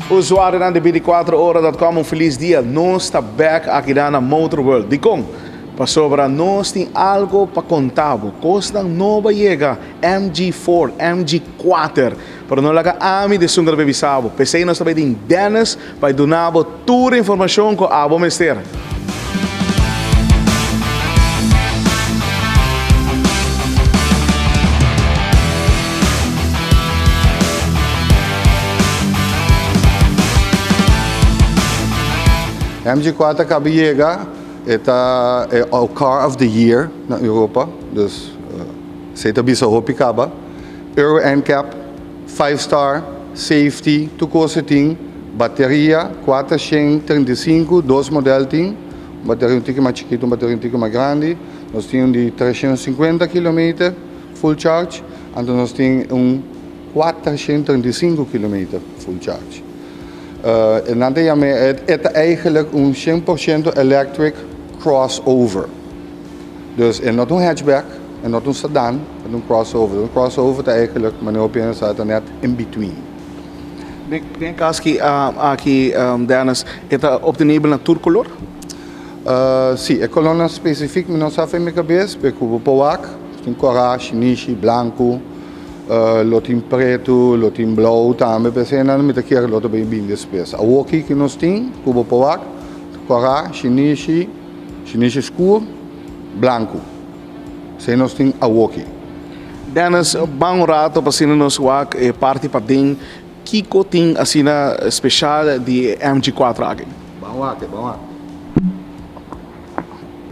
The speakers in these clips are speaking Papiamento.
Usuarionan di 24ora.com un feliz dia. Nos ta back aki na Motor World. Dicon? Pasobra nos tin algo pa conta bo. Cosnan nobo a yega. MG4, MG4. Pero no laga ami ta esun cu ta bay bisa bo. P'esey nos ta bay tin Dennis pa duna bo tur informacion cu abo mester. MG4 a caba yega, e ta e Car of the Year na Europa, dus esey ta bisa hopi caba. Euro NCAP, 5 star, safety, tur cos e tin, bateria 435, dos model tin, un bateria un tiki mas chikito, un bateria un tiki mas grandi, nos tin un di 350 kilometer full charge, anto nos tin un 435 kilometer full charge. Nan ta yama e ta eigenlijk un 100% electric crossover. Dus e no ta un hatchback, e no ta un sedan, e ta un crossover. Un crossover ta eigenlijk, manera bo pensa, ta net in between. Den e caso aki, Dennis, e ta obtenibel na tur color? Si, e colornan specific mi no sa for mi cabes, pero cu bo por wak, tin cora, shinishi, blanco, lo tin preto, lo tin blauw tambe, pero eseinan mi ta kere lo ta bay bin despues. Awoki cu nos tin, cu bo por wak, cora, shinishi, shinishi scur, blanco. Esei nos tin awoki. Dennis, ban un rato pa asina nos wak e parti paden. Kico tin asina special di e MG4 aki? Ban wak, ban wak.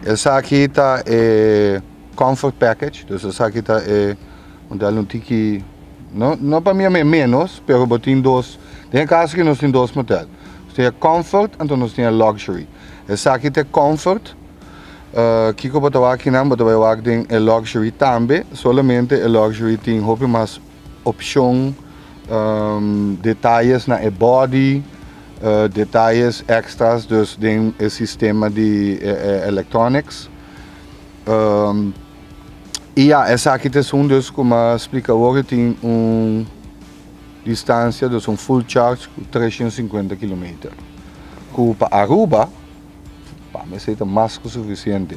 Esaki ta e comfort package, dus esaki ta e model un tiki, no, no pa mi a menos, pero bo tin dos, den e caso aki nos tin dos model. Nos tin e comfort anto nos tin e luxury. Esaki ta e comfort, kico bo ta wak akinan, bo ta bay wak den e luxury tambe, solamente e luxury tin hopi mas opcion, detayes na e body, detayes extras dus den e sistema di electronics. Y ya, esaki ta esun dus cu mi a splica awor, tin un distancia, dus un full charge cu 350 kilometer. Cu pa Aruba, pa mi esey ta mas cu suficiente.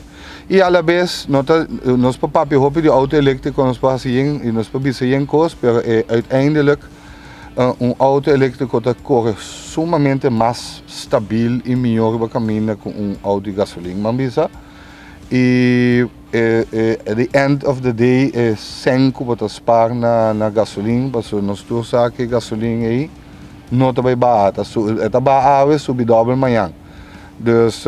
Y a la bes, no ta, nos por papia hopi di auto electrico, nos por haci yen, y nos por bisa yen cos, pero e uiteindelijk un auto electrico ta core sumamente mas stabil y mihor riba caminda cu un auto di gasolin, ban bisa. Y at the end of the day e cen cu bo ta spaar na gasolin, pasobra nos tur sa cu e gasolin ey no ta bay baha, e ta baha awe subi dobel mañan. Dus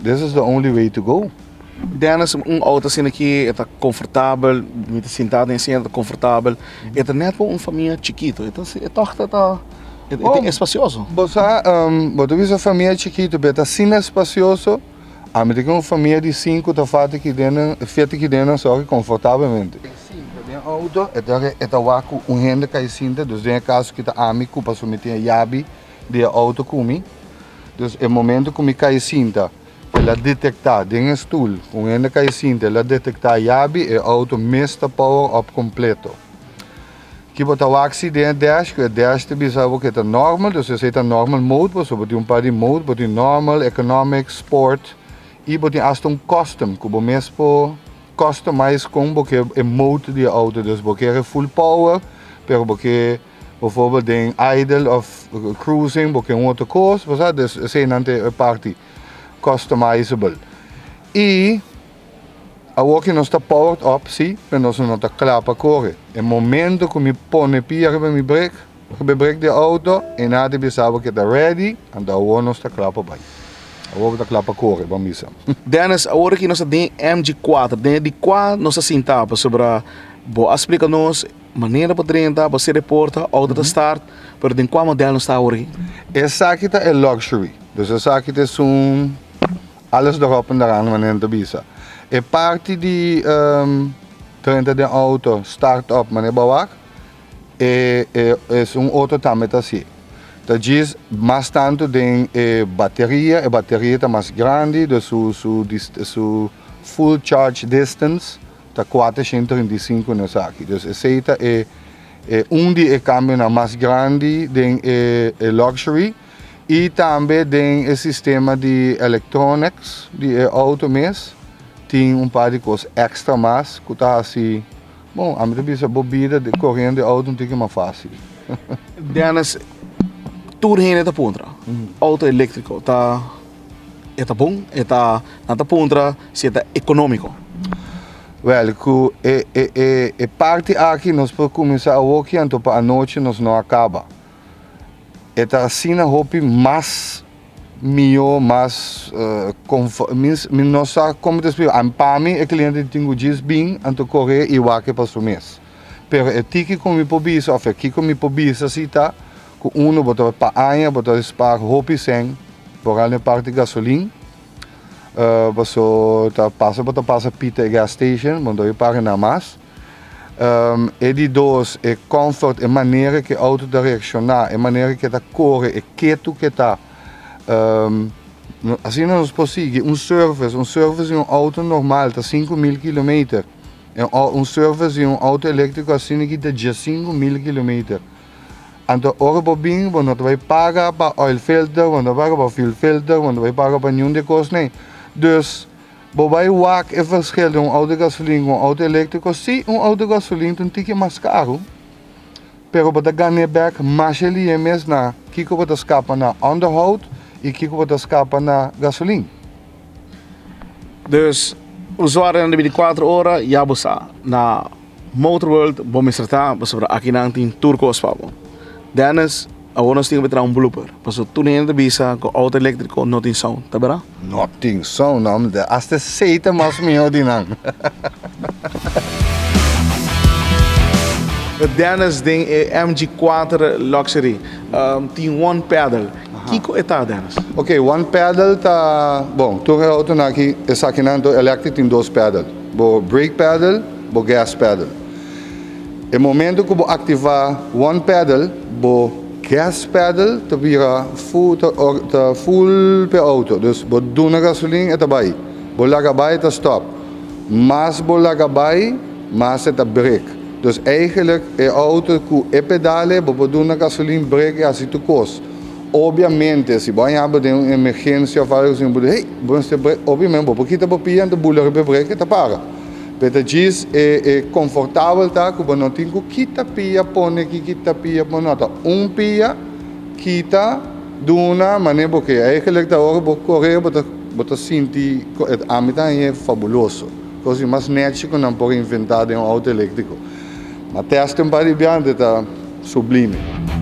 this is the only way to go. Dennis, un auto asina aki e ta confortabel, mi ta sinta den esei e ta confortabel, e ta net pa un famia chikito, e ta e tog ta ta e ta espacioso. Bo sa, bo ta bisa famia chikito, pero e ta asina espacioso. Ami ta ku un famia di sinku ta fati ki den nan, feti ki den nan sorry, konfortabelmente. Sinta den outo, e ta e ta wak ku un hende kai sinta, dus den e kaso ki ta ami ku pasobra mi tin e yabi di e outo ku mi. Dus e momento ku mi kai sinta, el a detektá den e stul ku un hende kai sinta, el a detektá yabi, e outo mes ta power up kompleto. Ki bo ta wak si den e dash, ku e dash ta bisa bo ku e ta normal, dus esei ta normal mode, pasobra bo tin un par di mode, bo tin normal, economic, sport, i bo tin asta un custom ku bo mes por customize kon bo ke e mode di e outo, dus bo kere full power, pero bo ke bijvoorbeeld den idle of cruising bo ke un otro kos, bo sa, dus eseinan ta e parti customizable. I. Awor ki nos ta powered up, si, pero nos no ta kla pa kore. E momento ku mi pone pia riba mi brek, riba e brek di e outo, e nan ta bisa bo ke ta ready, anto awor nos ta kla pa bai. Awor bo ta kla pa kore, ban bisa. Dennis, awor ki nos ta den MG4, den di kua nos ta sinta? Pasobra bo a splika nos manera pa drenta, bo a sera e porta, outo ta start, pero den kua model nos ta awor aki? Esaki ta e luxury. Dus esaki ta esun. Alles erop en eraan wanneer nan ta bisa. E parti di drenta den auto, start up, manera bo a wak, E e esun otro tambe ta así. Ta djis mas tantu den e bateria, e bateria ta mas grandi, dus su su su full charge distance ta 435 na esaki. Dus esei ta e e un di e kambionan mas grandi den e e luxury i tambe den e sistema di electronics di e outo mes tin un par di kos extra mas ku ta hasi. Bon, ami ta bisa bo bida di koriendo di outo un tiki mas fásil. Dennis, tur hende ta puntra, outo eléktriko ta e ta bon? E ta, nan ta puntra si e ta ekonómiko. Wèl, ku e e e e parti aki nos por kuminsá awoki anto pa anochi nos no a kaba. E ta asina hopi mas mihó, mas mi no sa kon mi ta splika. Pa mi e kliente tin ku djis bin anto kore i wak e pa su mes. Pero e tiki ku mi por bisa òf e kiko mi por bisa si ta ku unu bo ta pa aña bo ta spar hopi sèn foral na e parti gasolin paso ta pasa bo ta pasa pita e gas station bo no ta paga na mas. E di dos, e comfort, e manera ku e outo ta reakshoná, e manera ku e ta kore, e ketu ku e ta. Asina nos por sigui. Un service, un service di un outo normal ta 5000 kilometer. Un service di un outo eléktriko asina aki ta 15000 kilometer. Anto ora bo bin bo no ta bai paga pa oil filter, bo no ta paga pa fuel filter, bo no ta bai paga pa niun di e kosnan. Dus. Bo bai wak e verschil den un auto gasolin ku un auto eléktriko? Sí, un auto gasolin ta un tiki mas karu, pero bo ta gan'é bèk masha lihe mes na kiko bo ta skapa na onderhoud i kiko bo ta skapa na gasolin. Dus, usuarionan di bintikuater ora ya bo sa, na Motorworld bo mester ta pasobra akinan tin tur kos pa bo. Dennis, awor nos tin ku traha un blooper pasobra tur hende ta bisa ku outo eléktriko no tin sound, ta berdad? No tin sound, no. Hasta esei ta mas mihó di nan. Dennis, den e MG 4 Luxury tin one pedal. Kiko e ta, Dennis? Ok, one pedal ta, bon, tur e outonan aki, esakinan tur eléktriko tin dos pedal. Bo brake pedal, bo gas pedal. E momento ku bo aktivá one pedal, bo gas pedal ta bira full, ta, ta full p'e outo. Dus bo duna gasolin e ta bai, bo laga bai e ta stòp. Mas bo laga bai, mas e ta brek. Dus eigenlijk e outo ku e pedale bo por duna gasolin, brek i hasi tur kos. Obviamente si bo a yaba den un emergencia of algo asina bo di hey bo mester brek obviamente bo por kita bo pia anto bula riba e brek e ta para pero ta djis e e confortabel ta cu bo no tin cu kita pia pone aki kita pia pone no ta un pia kita duna mane bo ke eigenlijk ta ora bo core bo ta bo ta sinti ami ta haña fabuloso cos di mas nechi cu nan por inventa den un auto electrico ma test un par di biaha ta sublime.